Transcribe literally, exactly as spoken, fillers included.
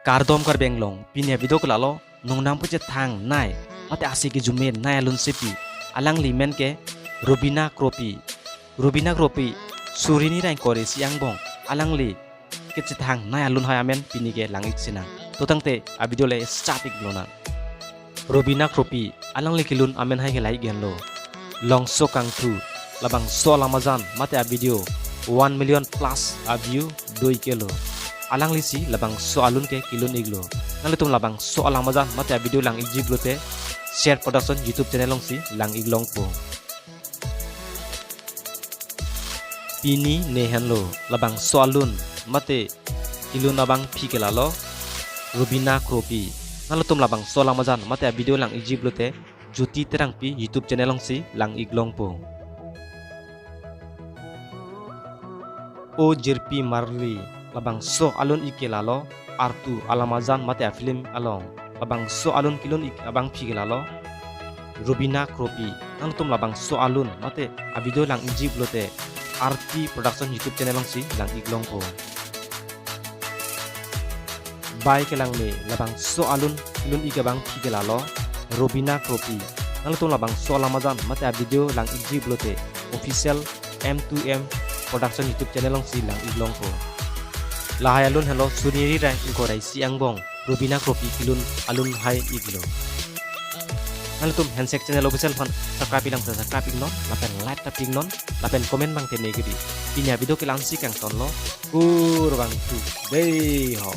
Kardom Karbi Anglong, pini avideo ke lalo, nongnam kechethang nai, mate ase kejume nai alun sepi, alangli men ke Robina Kropi. Robina Kropi, suri ni ra ingkoi ra isi angbong, alangli kechethang nai alun hai amen pini ke lang-ik sinang. To tangte avideo le start-ik lonang. Robina Kropi, alangli kelun amen hai ke la-ik henlo. Longso Kangthu, labangso alam ajan mate avideo one million plus aview do-ik-lo. Alanglisi labangso alun ke kelun-iklo. Nanglitum labangso alam ajan mate avideo lang-ikji pulote Share Production YouTube channel alongsi lang-ik longpo. Pini ne henlo, labangso alun mate kelun abangpi ke lalo Robina Kropi. Nanglitum labangso alam ajan mate avideo lang-ikji pulote Jyoti Terangpi YouTube channel alongsi lang-ik longpo. O Jirpi Marli, labangso alun-ik ke lalo Artu alam ajan mate afilm along. Labangso alun kelun-ik abangpi ke lalo Robina Kropi. Nanglitum labangso alun mate avideo lang-ikji pulote Arti Production YouTube channel alongsi lang-ik longpo. Bai Kelangme, labangso alun kelun-ik abangpi ke lalo Robina Kropi. Nanglitum labangso alam ajan mate avideo lang-ikji pulote official M two M Production YouTube channel alongsi lang-ik longpo. Lahai alun henlo suri ni ra ingkoi ra isi angbong Robina Kropi kelun alun hai-iklo. Nanglitum Handshake Channel Official aphan subscribe-ik lang te subscribe-iknon, lapen like ta pi-iknon, lapen comment abang te ne kedi. Pini avideo ke la-ansi kangtonlo, kurvangthu, dei ho.